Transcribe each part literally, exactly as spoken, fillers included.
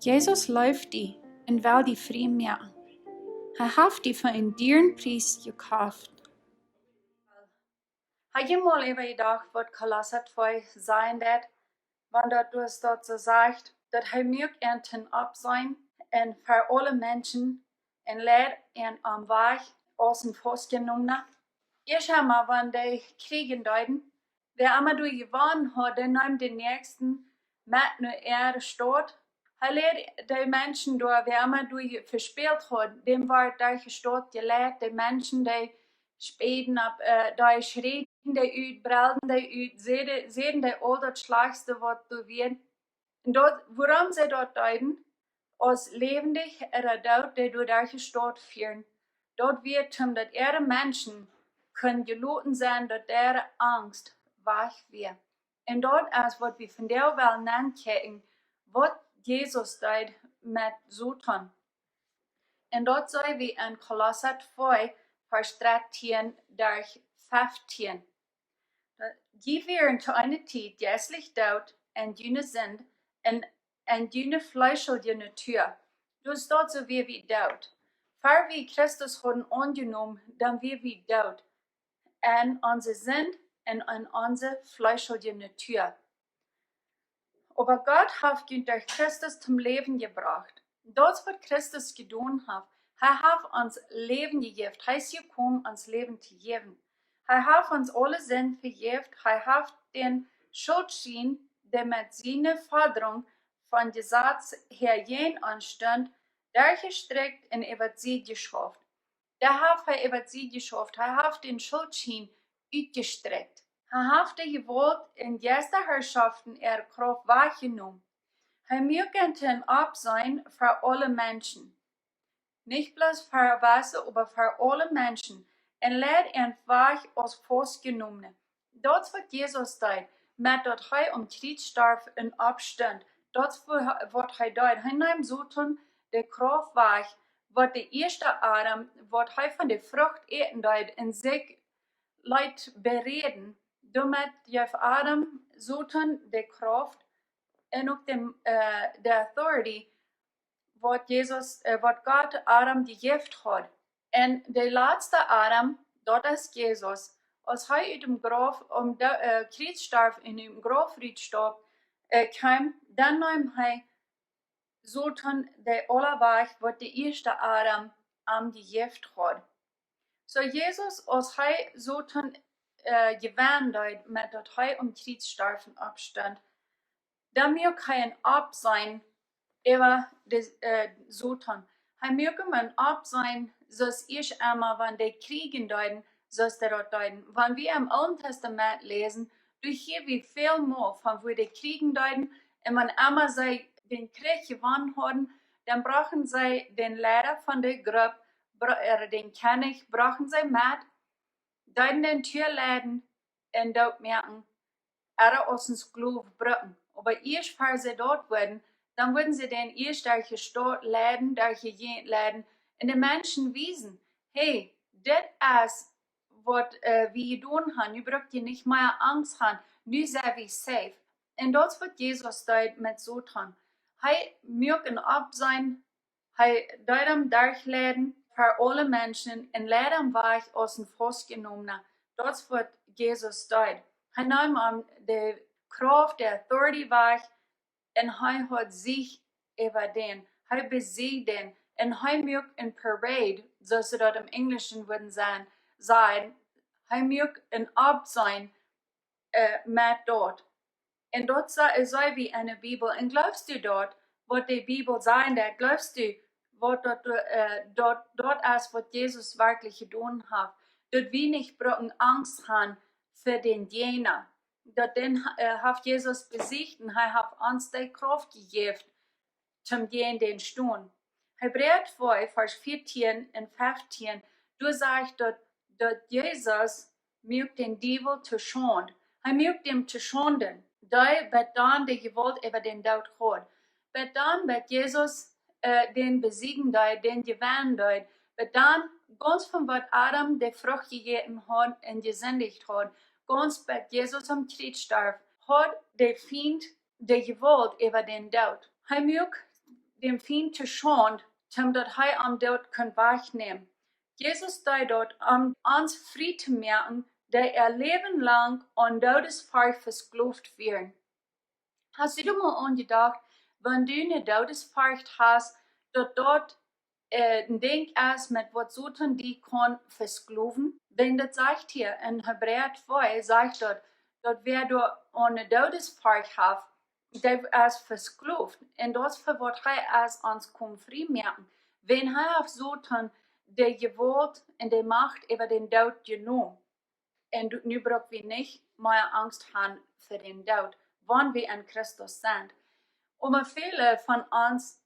Jesus leeft die un well die frie moaken. Hee haft die fa een dieren Pries jekoft. Hab jie mol äwa jedocht, waut Kolossa twee sajen deit, wan daut doa daut soo sajcht, daut hee muak an toom oppseenen un fa aule Menschen un leid an aum Wajch aus een Faustjenomna? Ieescht emol, wan dee Kjrieen deeden, wäa emma doa jewonnen haud, dee neem dän Näakjsten met no äare Staut. Hee leid de Menschen doa, wäa emma doa vespält haud, däm wort derch de Staut jeleit, de Menschen, dee späden opp, äh, dee schräden dee ut, brelden dee ut, säden, säden dee aul daut Schlajchtste, waut doa wia. Un daut, wuarom see daut deeden, aus läwendich ooda doot, dee doa derch de Staut fieren, daut wia toom daut äare Menschen kunnen jeloten sennen, daut äare Angst wajch wia. Un daut es, waut wie vondoag wellen ankjikjen, waut Jesus deed met Soton. Un daut seenen wie en Kolossa twee, Varsch dartieen derch feftieen. Jie wieren to eene Tiet jeistlich doot en june Sind un en june fleeschelje Natua. Doa steit soo, wia wie doot. Ver wie Christus hauden aunjenomen, dan wia wie doot en onse Sind un en onse fleeschelje Natua. Oba Gott haft junt derch Christus toom Läwen jebrocht. Daut es, waut Christus jedonen haft. Hee haft ons Läwen jejäft. Hee es jekomen, ons Läwen to jäwen. Hee haft ons aule Sind vejäft. Hee haft dän Schultschien, dee met siene Fodrunk von Jesaz häa jäajen ons stunt, derchjestrekjt un äwa de Sied jeschauft. Dee haft hee äwa de Sied jeschauft. Hee haft dän Schultschien utjestrekjt. Hee haft de Jewault un Jeistaherschoften äare Krauft wajchjenomen. Hee muak an toom oppseenen fa aule Menschen. Nich bloos fa wesse, oba fa aule Menschen. Un leid an wajch aus Faustjenomne. Daut es, waut Jesus deed, met daut hee aum Kjriez storf un oppstunt. Daut es, waut hee deed. Hee neem Soton de Krauft wajch, waut de ieeschte Adam, waut hee von de Frucht äten deed un sikj leet beräden. Doamet jeef Adam Soton de Krauft un uk de, äh, de authority, waut Jesus, äh, waut Gott Adam jejäft haud. Un de latste Adam, daut es Jesus, aus hee ut däm Grauf aum, äh, Kjriez storf un ut däm Grauf rutstap, äh, kjeem, dan neem hee Soton de aule wajch, waut de ieeschte Adam am jejäft haud. Soo Jesus, aus hee Soton, äh, jewennen deed, met daut hee aum Kjriez storf un oppstunt, dan muak hee een Oppseenen äwa de, äh, Soton. Hee muak am een Oppseenen, soo aus ieescht emol, wan dee Kjrieen deeden, soo aus dee daut deeden. Wan wie em Oolen Tastament läsen, doa hia wie väl mol von, woo dee Kjrieen deeden, un wan emma see dän Kjrich jewonnen hauden, dan brochten see dän Leida von de Grupp, bro-, äh, dän Kjennich, brochten see met, deeden dän too leiden un doot moaken, ooda aus een Sklow brucken. Oba ieescht ver see daut wudden, dan wudden see dän ieescht derch de Staut leiden, derch de Jäajent leiden, un de Menschen wiesen: Hey, dit es, waut, äh, wie jedonen haben. Nu bruck jie nich mea Angst haben. Nu sent wie safe. Un daut es, waut Jesus deed met Soton. Hee muak een Oppseenen, hee deed am derchleiden fa aule Menschen un leid am wajch aus een Faustjenomna. Daut es, waut Jesus deed. Hee neem am de Krauft, de authority wajch, un hee haud Siech äwa dän. Hee besieejt dän. Un hee muak een Parade, soo aus see daut em Enjlischen wudden sajen, sajen. Hee muak een Oppseenen, äh, met daut. Un daut sa-, äh, seen wie en de Bibel. Un jleefst du daut, waut de Bibel sajen deit? Jleefst du, waut daut, äh, daut, daut es, waut Jesus werkjlich jedonen haft? Daut wie nich brucken Angst haben fa dän Jäajen. Daut dän, äh, haft Jesus besieejt un hee haft ons de Krauft jejäft, toom jäajen dän stonen. Hebräa twee, Varsch vieetieen un feftieen, doa sajcht daut, daut Jesus muak dän Diewel to Schaund. Hee muak dän to Schaunden. Dee, bat dan de Jewault äwa dän Doot haud. Bat dan, bat Jesus, äh, dän besieejen deed, dän jewennen deed. Bat dan, gaunz von waut Adam de Frucht jejäten haud un jesindicht haud, gaunz bat Jesus aum Kjriez storf, haud de Fient de Jewault äwa dän Doot. Hee muak däm Fient to Schaund, toom daut hee am daut kunn wajchnämen. Jesus deed daut, om ons frie to moaken, dee äa Läwen lang aun Doodesforcht vesklowt wieren. Hast du doa mol aun jedocht, wan du ne Doodesforcht hast, daut daut äh, een Dinkj es, met waut Soton die kaun vesklowen? Dan daut sajcht hia en Hebräa twee, sajcht daut, daut wäa doa aun ne Doodesforcht haft, dee es vesklowt. Un daut es fa waut hee es ons kaun frie moaken. Wan hee haft Soton de Jewault un de Macht äwa dän Doot jenomen. Un du, nu bruck wie nich mea Angst han fa dän Doot, wan wie en Christus sent. Oba väle von ons,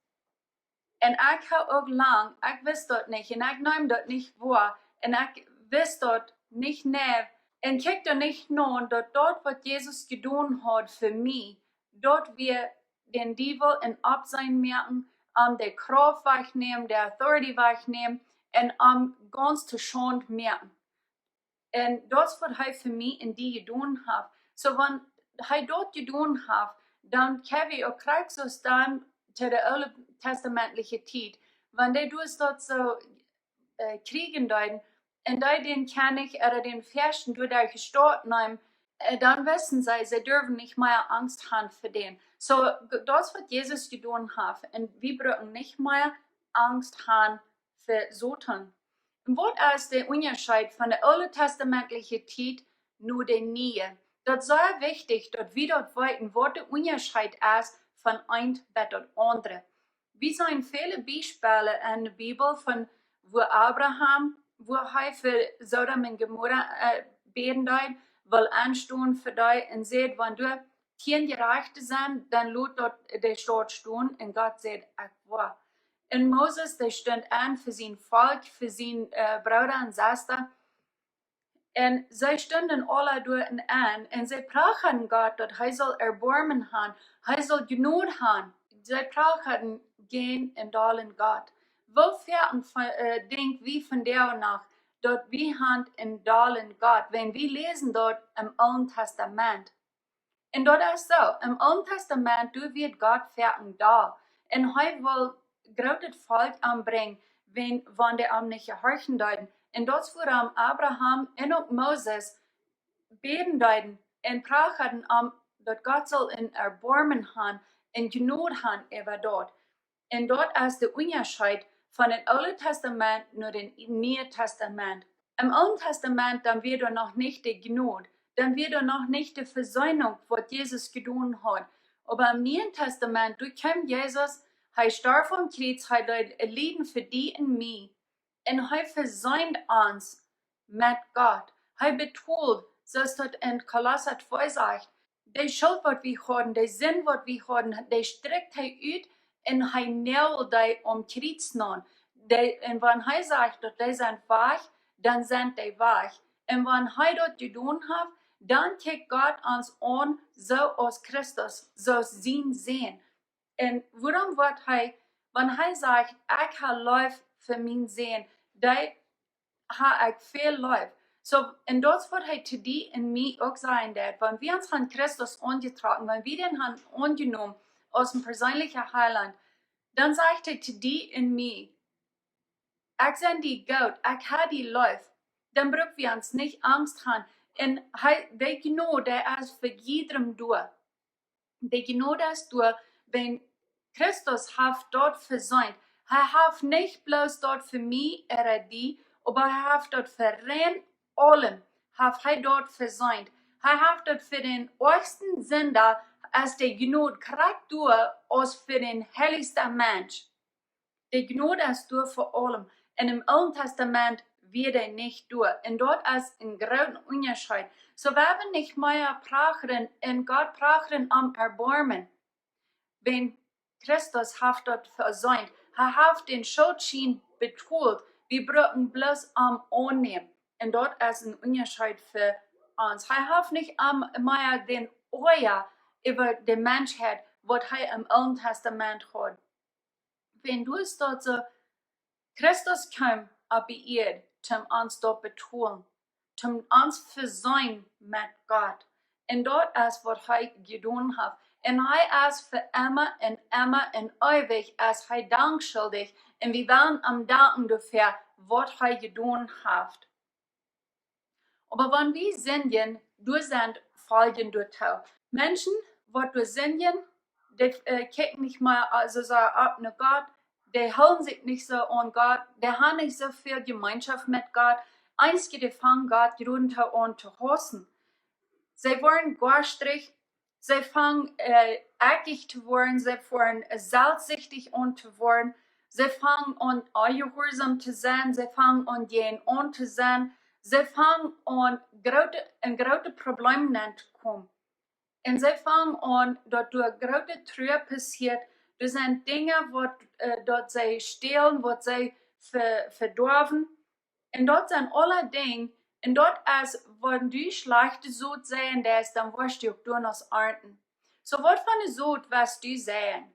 un ekj ha uk lang, ekj wist daut nich, un ekj neem daut nich woa, un ekj wist daut nich, nä, un kjikj doa nich no, daut daut, waut Jesus jedonen haud fa mie, daut wia dän Diewel en Oppseenen moaken, om de Krauft wajchnämen, de authority wajchnämen, un om gaunz to Schaund moaken. Un daut es waut hee fa mie un die jedonen haft. Soo, wan hee daut jedonen haft, dan kjenn wie uk krakjt soo stonen to de ooltestamentliche Tiet. Wan dee doa daut soo, äh, kjrieen deeden, un dee dän Kjennich ooda dän Ferscht doa derch de Staut neemen, äh, dan wisten see, see durwen nich mea Angst han fa dän. Soo, g-, daut es waut Jesus jedonen haft. Un wie brucken nich mea Angst han fa Soton. Un waut es de Unjascheet von de ooltestamentliche Tiet no de niee? Daut es sea wichtich, daut wie daut weeten, waut de Unjascheet es von eent bat daut aundre. Wie seenen väle Biespels en de Bibel von woo Abraham, woo hee fa Sodom un Gomorra, äh, bäden deed, well enstonen fa dee un säd, wan doa tieen Jerajchte sent, dan lot daut de Staut stonen, un Gott säd, ekj woa. Un Moses, dee stunt en fa sien Volkj, fa sien, äh, Brooda un Sesta. Un see stunden aula doa en, un see prachaden Gott, daut hee saul Erboarmen han, hee saul Jnod han. See prachaden jäajen dän dolen Gott. Woo foaken, äh, denkj wie vondoag noch, daut wie han en dolen Gott, wan wie läsen daut em Oolen Testament? Un daut es soo, em Oolen Testament, doa wia Gott foaken dol. Un hee wull grootet Volkj ombrinjen, wan, wan dee am nich jehorchen deeden. Un daut es wuarom Abraham un uk Moses bäden deeden un prachaden om, daut Gott saul en Erboarmen han un Jnod han äwa daut. Un daut es de Unjascheet von daut Oole Testament no daut Niee Testament. Em Oolen Testament, dan wia doa noch nich de Jnod, dan wia doa noch nich de Vesöhnunk, waut Jesus jedonen haud. Oba em Nieen Testament, doa kjeem Jesus, hee storf aum Kjriez, hee deed lieden fa die un mie. Un hee vesöhnd ons met Gott. Hee betold, soo aus daut en Kolossa twee sajcht, de Schult, waut wie hauden, de Sind, waut wie hauden, dee strikjt hee ut un hee noagelt dee aum Kjriez naun. Dee, un wan hee sajcht, daut dee sent wajch, dan sent dee wajch. Un wan hee daut jedonen haft, dan kjikjt Gott ons aun, soo aus Christus, soo aus sien Sän. Un wuarom woat hee, wan hee sajcht, ekj ha leef fa mienen Sän, dee ha ekj väl leef. Soo, un daut es waut hee to die un mie uk sajen deed, wan wie ons han Christus aunjetrocken, wan wie dän han aunjenomen aus een perseenlicha Heilaunt, dan sajcht hee to die un mie, ekj sie die goot, ekj ha die leef. Dan bruck wie ons nich Angst han. Un hee, de Jnod, dee es fa jiedrem doa. De Jnod es doa, wan Christus haft daut vesöhnt. Hee haft nich bloos daut fa mie ooda die, oba hee haft daut fa rein aulem, haft hee daut vesöhnt. Hee haft daut fa dän oajsten Sinda, es de Jnod krakjt doa aus fa dän heilichsten Mensch. De Jnod es doa fa aulem. Un em Oolen Testament wia dee nich doa. Un daut es een grooten Unjascheet. Soo, wie woaren nich mea prachren un Gott prachren om Erboarmen. Wan Christus haft daut vesöhnt. Hee haft dän Schultschien betolt. Wie brucken bloos am aunnämen. Un daut es een Unjascheet fa ons. Hee haft nich am mea dän Oaja äwa de Menschheit, waut hee em Oolen Testament haud. Wan doa es daut soo, Christus kjeem opp de Ieed, toom ons daut betolen, toom ons vesöhnen met Gott. Un daut es waut hee jedonen haft. Un hee es fa emma un emma un eewich es hee dankschuldig. Un wie wellen am danken doafäa, waut hee jedonen haft. Oba wan wie sindjen, doa sent Foljen doatoo. Menschen, waut doa sindjen, dee, äh, kjikjen nich mea, äh, soo sea opp no Gott, dee hoolen sikj nich soo aun Gott, dee han nich soo väl Jemeenschoft met Gott. Eenje, dee fangen Gott jrod aun to hausen. See woaren goastrich, see fangen, äh, ekjich to woaren, see fangen, äh, selfstsichtich aun to woaren, see fangen aun onjehuarsom to sennen, see fangen aun jäajen aun to sennen, see fangen aun groote, en groote Probleem nenn to komen. Un see fangen aun, daut doa groote Trua passieet, doa sent Dinja, waut, äh, daut see stälen, waut see ve-, vedoawen. Un daut sent aule Dinja, un daut es, wan du schlajchte Sot seien deist, dan woascht du uk doano arnten. Soo, waut fa ne Sot woascht du seien?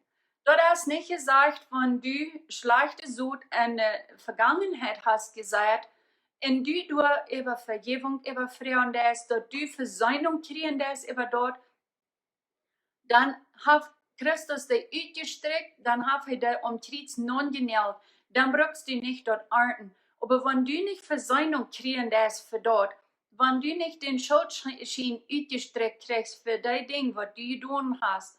Daut es nich jesajcht, wan du schlajchte Sot enne Vegangenheit hast jeseit, un du doa äwa Vejäwunk äwa froagen deist, daut du Vesöhnunk kjrieen deist äwa daut, dan haft Christus dee utjestrakjt, dan haft hee dee aum Kjriez naunjenäajelt, dan brukst du nich daut arnten. Oba wan du nich Vesöhnunk kjrieen deist fa daut, wan du nich dän Schuldschien utjestrakjt kjrichst fa dee Dinja, waut du jedonen hast,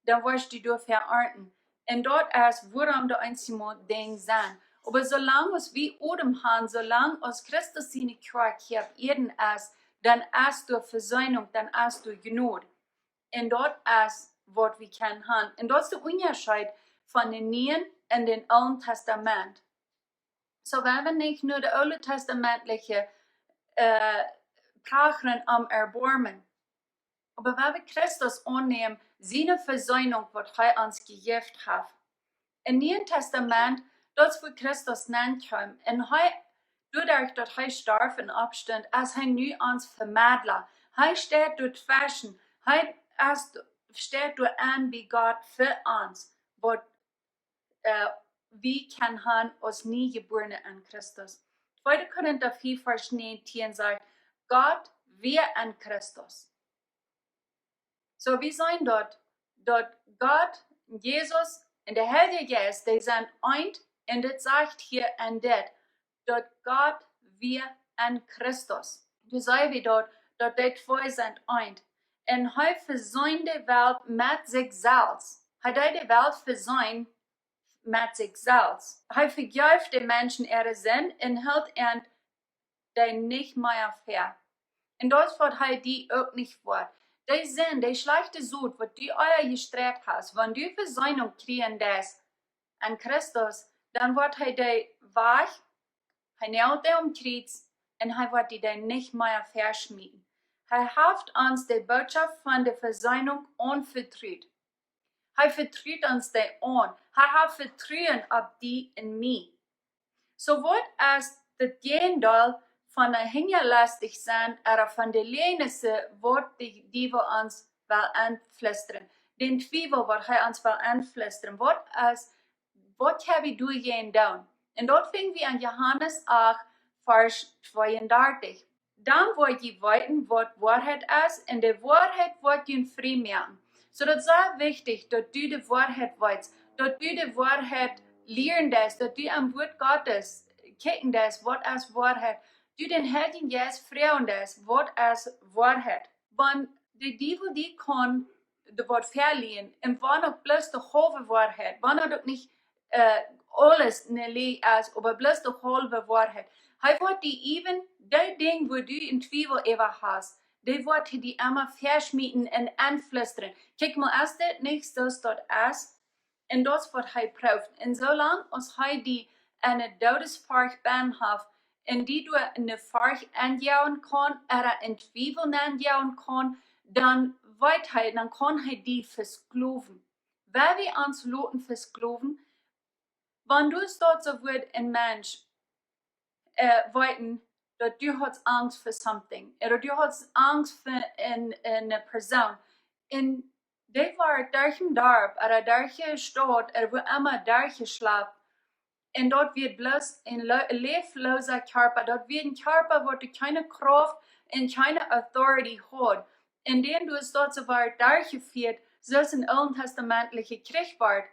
dan woascht du doafäa arnten. Un daut es, wuarom de eensje Dinja sent. Oba soo lang aus wie Odem han, soo lang aus Christus siene Kjoakj hia opp Ieed es, dan es doa Vesöhnunk, dan es doa Jnod. Un daut es, waut wie kjennen han. Un daut es de Unjascheet von dän Nieen un dän Oolen Testament. Soo, wie haben nich no de ooltestamentliche, äh, prachren om Erboarmen. Oba wan wie Christus aunnämen, siene Vesöhnunk, waut hee ons jejäft haft. Em Nieen Testament, daut es, wua Christus nenkjeem. Un hee, doaderch daut hee storf un oppstunt, es hee nu ons Vemedla. Hee steit doa tweschen. Hee es, steit doa aun bie Gott fa ons, waut, äh, wie kjennen han aus Niejebuarne en Christus. Tweede Korinta fief, Varsch näajentieen sajcht, Gott wia en Christus. Soo, wie seenen daut, daut Gott, Jesus un de Heilje Jeist, dee sent eent, un dit sajcht hia en dit, daut Gott wia en Christus. Doa seenen wie daut, daut dee twee sent eent. Un hee vesöhnd de Welt met sikj selfst. Hee deed de Welt vesöhnen met sikj selfst. Hee vejeef de Menschen äare Sind un hilt an dee nich mea ver. Un daut es, waut hee die uk nich woat. Dee Sind, dee schlajchte Sot, waut du ea jestreit hast, wan du Vesöhnunk kjrieen deist en Christus, dan woat hee dee wajch, hee näajelt dee aum Kjriez un hee woat die dee nich mea verschmieten. Hee haft ons de Bootschoft von de Vesöhnunk aunvetrut. Hee vetrut ons dee aun. Hee haft Vetruen opp die un mie. Soo, waut es daut Jäajendeel von de Hinjalastich sennen, ooda von de Läajes, waut de Diewel ons well enflüstren? Dän Twiewel, waut hee ons well enflüstren. Waut es, waut kjenn wie doajäajen doonen? Un daut finj wie en Johanes acht, Varsch tweeundartich. Dan woa jie weeten, waut Woarheit es, un de Woarheit woat junt frie moaken. Soo, daut es sea wichtich, daut du de Woarheit weetst, daut du de Woarheit lieren deist, daut du aum Wuat Gottes kjikjen deist, waut es Woarheit, du dän Heiljen Jeist froagen deist, waut es Woarheit. Wan de Diewel die kaun de Woarheit velieren, un wan uk bloos de haulwe Woarheit, wan daut uk nich, äh, aules ne Läaj es, oba bloos de haulwe Woarheit. Hee woat die äwen dee Dinja, wua du een Twiewel äwa hast, dee woat hee die emma verschmieten un enflüstren. Kjikj mol, es dit nich soo aus daut es? Un daut es, waut hee prooft. Un soo lang aus hee die enne Doodesforcht bennen haft, un die doa enne Forcht aunjoagen kaun, ooda en Twiewel aunjoagen kaun, dan weet hee, dan kaun hee die vesklowen. Wan wie ons loten vesklowen, wan du daut soo woat een Mensch, äh, weeten, daut du hast Angst fa something, ooda du hast Angst fa een, eene Persoon, un dee woat derch een Darp, ooda derch de Staut, ooda wua emma derchjeschlapt, un daut wia bloos een lo-, läafloosa Kjarpa. Daut wia een Kjarpa, waut kjeene Krauft un kjeene authority haud. Un dan, du hast daut soo woat derchjefieet, soo aus een ooltestamentlicha Kjrich wort,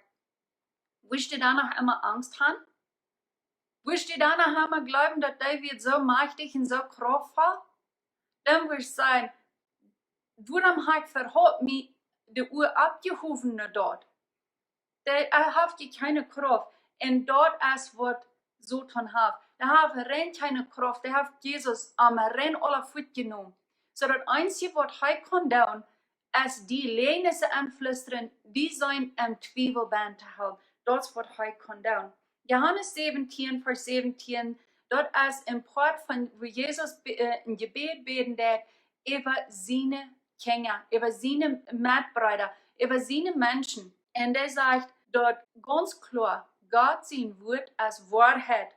wurscht du dan noch emma Angst haben? Wurscht du dan noch emma jleewen, daut dee wia soo majchtich un soo kraftvoll? Dan wurscht du sajen: Wuarom hab ekj äwahaupt mie de Ua oppjehowen no daut? Dee, hee haft je kjeene Krauft. Un daut es waut Soton haft. Dee haft rein kjeene Krauft. Dee haft Jesus aum rein aula fuatjenomen. Soo daut eensje waut hee kaun doonen, es die Läajes enflistren, die sent em Twiewel bie to hoolen. Daut es waut hee kaun doonen. Johanes säwentieen, Varsch säwentieen, daut es een Poat von wua Jesus be-, äh, een Jebäd bäden deed äwa siene Kjinja, äwa siene Metbreeda, äwa siene Menschen. Un hee sajcht daut gaunz kloa: Gott sien Wuat es Woarheit.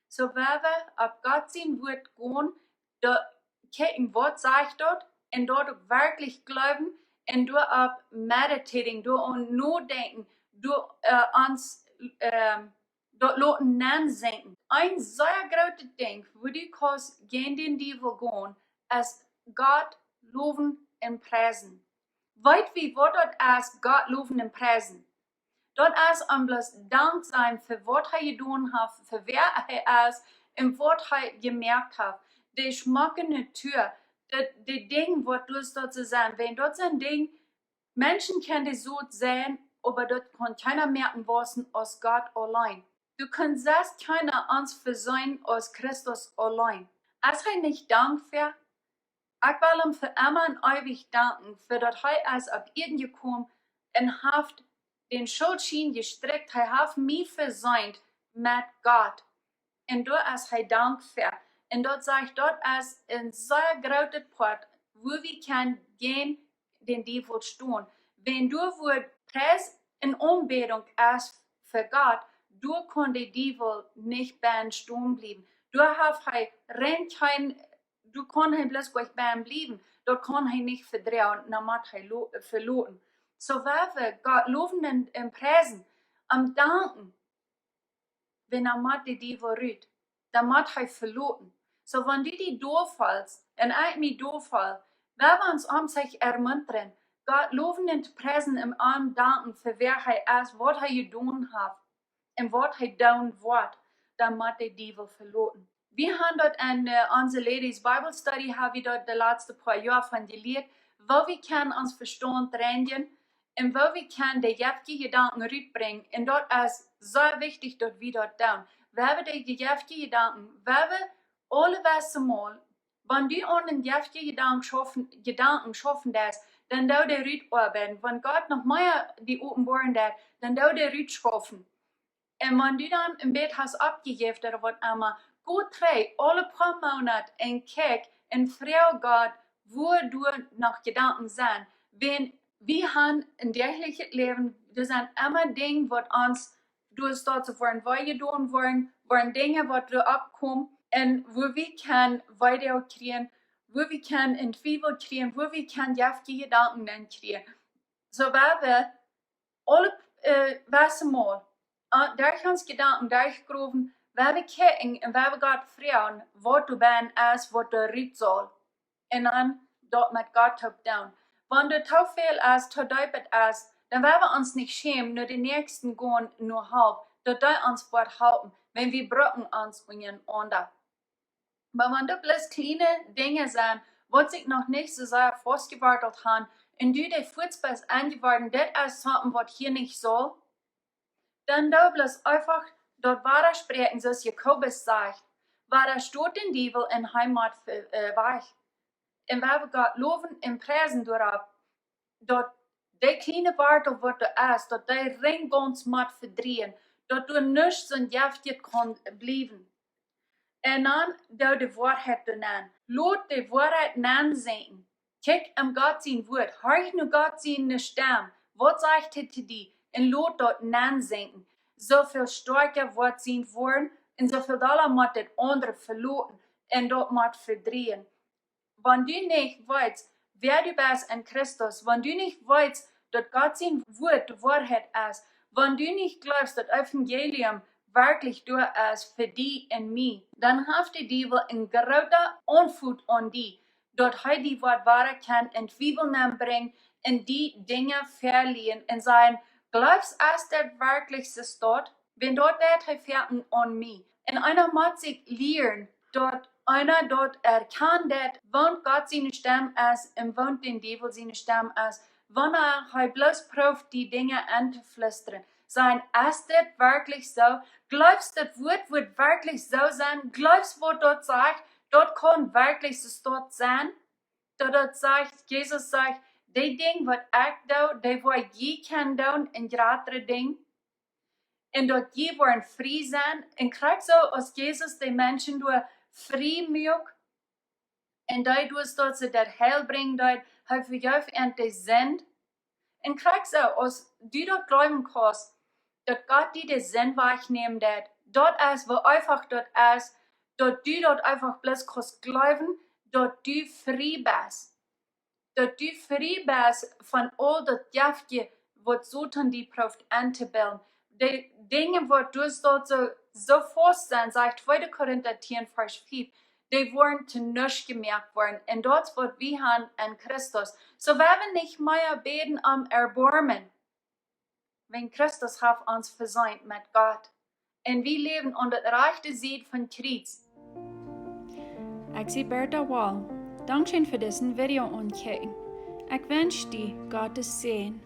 Soo wan wie opp Gott sien Wuat gonen, doa kjikjen, waut sajcht daut, un daut uk werkjlich jleewen, un doa opp meditating, doa aun nodenkjen, doa, äh, ons, ähm, daut loten nensinkjen. Een sea grootet Dinkj, wua du kaust jäajen dän Diewel gonen, es Gott lowen un priesen. Weet wie waut daut es, Gott lowen un priesen? Daut es am bloos dankboa sennen fa waut hee jedonen haft, fa wäa hee es un waut hee jemoakt haft. De schmocke Natua, de, de Dinja waut doa soo to sennen. Wan daut sent Dinja, Menschen kjennen dee soo sennen, oba daut kaun kjeena moakjen wausen aus Gott auleen. Du kaust selfst kjeena ons veseenen aus Christus auleen. Es hee nich dankboa? Ekj well am fa emma un eewich danken, fa daut hee es opp Ieed jekomen un haft dän Schultschien jestrikjt, hee haft mie veseent met Gott. Un doa es hee dankboa fa. Un daut sajcht, daut es een sea grootet Poat, wua wie kjennen jäajen dän Diewel stonen. Wan doa wua Pries un Aunbädunk es fa Gott, doa kaun de Diewel nich bie stonen bliewen. Doa haft hee rein kjeen doa kaun hee bloos nich bie bliewen. Daut kaun hee nich vedroagen, dan mott hee lo-, veloten. Soo wan wie Gott lowen un, un priesen, am danken, wan dan mott de Diewel rut, dan mott hee veloten. Soo wan du die doafolst un ekj mie doafol, wan wie ons aum sikj ermuntren, Gott lowen un priesen un am danken fa wäa hee es, waut hee jedonen haft un waut hee doonen woat, dan mott de Diewel veloten. Wie haben daut en, äh, onse Ladies Bible Study, hab wie daut de latste poa Joa von jelieet, woo wie kjennen ons Vestaunt reinjen un woo wie kjennen de jeftje Jedanken rutbrinjen. Un daut es sea wichtich daut wie daut doonen. Wie haben de jeftje Jedanken, wie haben aule Wese mol, wan du aun een jeftje Jedank schaufen, Jedanken schaufen deist, dan doo dee rutoabeiden. Wan Gott noch mea die openboaren deit, dan doo dee rutschaufen. Un wan du dan een bät hast oppjejäft ooda waut emma, go trigj aule poa Moonat un kjikj un froag Gott, wua doa noch Jedanken sent. Wan wie haben een däachlichet Läwen, doa sent emma Dinja waut ons doa soo woaren wee jedonen, woaren, woaren Dinja waut doa oppkomen un wua wie kjennen Weedoag kjrieen, wua wie kjennen en Twiewel kjrieen, wua wie kjennen jeftje Jedanken dan kjrieen. Soo wan wie aule, äh, Wese mol, äh, derch ons Jedanken derchgrowen, wan wie kjikjen un wan wie Gott froagen, waut doa bie es, waut doa rut saul. Un dan daut met Gott toop doonen. Wan doa too väl es, too deep et es, dan woa wie ons nich schämen, no dän Näakjsten gonen no Help, daut dee ons woat halpen, wan wie brucken ons unjarenaunda. Oba wan daut bloos kjliene Dinja sent, waut sikj noch nich soo sea faustjewortelt haben, un du dee fuaz best enjeworden, dit es something waut hia nich saul, dan doo bloos eefach daut wadaspräakjen, soo aus Jakobus sajcht, wadastoot dän Diewel un hee mott ve-, äh, wajch. Un wan wie Gott lowen un priesen doaropp, daut dee kjliene Wortel waut doa es, daut dee rein gaunz mott vedrieejen, daut doa nuscht soon Jeftjet kaun bliewen. Un dan doo de Woarheit doa nenn. Lot de Woarheit nensinkjen. Kjikj en Gott sien Wuat. Horch no Gott siene Stemm. Waut sajcht hee to die? Un lot daut nensinkjen. Soo väl stoakja woat sien Wuat un soo väl dolla mott daut aundre veloten un daut mott vedrieejen. Wan du nich weetst, wäa du best en Christus, wan du nich weetst, daut Gott sien Wuat de Woarheit es, wan du nich jleefst, daut Evangelium werkjlich doa es fa die un mie, dan haft de Diewel een grooten Enfluss aun die, daut hee die waut wada kaun en Twiewel nenbrinjen un die Dinja veleajen un sajen: "Jleefst, es daut werkjlich soo staut?" Wan daut deit, hee fält aun mie. Un eena mott sikj lieren, daut eena daut erkjanen deit, waut Gott siene Stemm es un waut dän Diewel siene Stemm es, wan hee bloos prooft, die Dinja entoflüstren. Sajen: "Es dit werkjlich soo? Jleefst, daut Wuat woat werkjlich soo sennen? Jleefst, waut daut sajcht, daut kaun werkjlich soo staut sennen?" Daut daut sajcht, Jesus sajcht: "Dee Dinj, waut ekj doo, dee woa jie kjennen doonen, un jratre Dinj." Un daut jie woaren frie sennen. Un krakjt soo aus Jesus de Menschen doa frie muak, un dee doa, daut see daut Heil brinjen deed, hee vejeef an de Sind. Un krakjt soo aus du daut jleewen kaust, daut Gott die de Sind wajchnämen deit, daut es, woo eefach daut es, daut du daut eefach bloos kaust jleewen, daut du frie best. Daut du frie best von aul daut Jefte, waut Soton die prooft entobillen. De Dinja, waut du daut soo, soo faust sennen, sajcht tweede Korinta tieen, Varsch fief, dee woaren to nuscht jemoakt woaren. Un daut es, waut wie haben en Christus. Soo, wie woaren nich mea bäden om Erboarmen, wan Christus haft ons vesient met Gott. Un wie läwen aun de rajchte Sied von Kjriez. Ekj sie Bertha Wall. Dankscheen fa disen Video auntochecken. Ekj wensch die Gottes Säajen.